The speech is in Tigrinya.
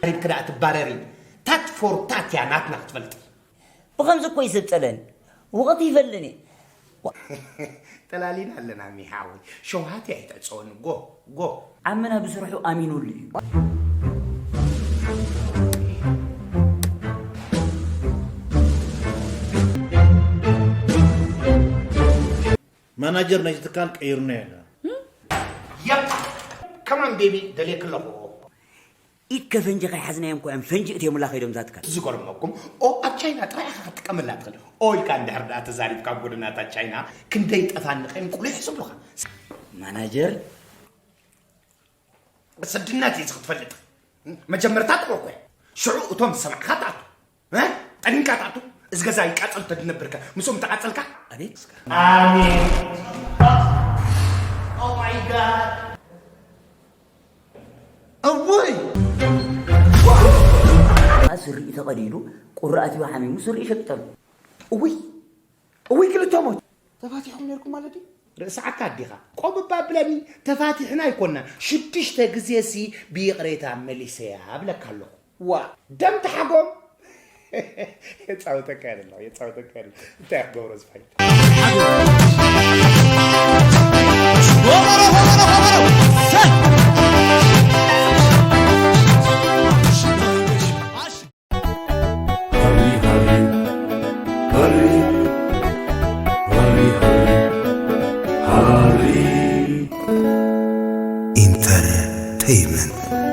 ተዛሪብኪ ደኣ ትባረሪ። ታት ፎር ታት እያ ናትና ክትፈልጢ። ብኸምዚ እኮ እዩ ሰብ ጸለኒ። ወቕቲ ይፈለኒ። ጠላሊና ኣለና ሚሓዊ። ሸውሃት እያ ይተዕጸወኒ። ጎ ጎ። ዓመና ብስርሑ ኣሚኑሉ እዩ። ማናጀር ናይቲ ትካል ቀይሩና ኢና። ያፕ ከማን ቤቢ ደልየኪ ኣለኹ። ኢድ ከፈንጂ ከይሓዝናዮም ኮ እዮም ፈንጂ እትዮምላ ከይዶም እዛ ትካል። ዝገርመኩም ኦ ኣብ ቻይና ጥራይ ኢኻ ክትጥቀመላ ትኽእል። ኦ ኢልካ እንድሕር ደኣ ተዛሪብካ ኣብ ጎደናታት ቻይና ክንደይ ጠፋኒ ከይም ቁሉሕ ዝብሉኻ። ማናጀር ስድነት እዩ ክትፈልጥ መጀመርታ ጥረ ኮ ሽዑ እቶም ዝሰማዕካ ትኣቱ ጠኒንካ ትኣቱ እዚ ገዛ ይቃጸል ተድነብርከ ምስኦም ተቃጸልካ ኣቤት ኣሜን እወይ ስሪኡ ተቐዲዱ ቁራኣት እዩ ሓሚሙ ስሪኡ ሸቂጠሉ እውይ እውይ ክልተ ሞት ተፋቲሕኩም ነርኩም ማለት እዩ ርእሲ ዓካ ኣዲኻ ቆብባ ብለኒ ተፋቲሕና ኣይኮና ሽዱሽተ ግዜ ሲ ብይቕሬታ መሊሰያ ብለካ ኣለኹ ዋ ደም ተሓጎም የጻውተካ የለ የጻውተካ የለ እንታይ ክገብሮ ዝፋይት Entertainment.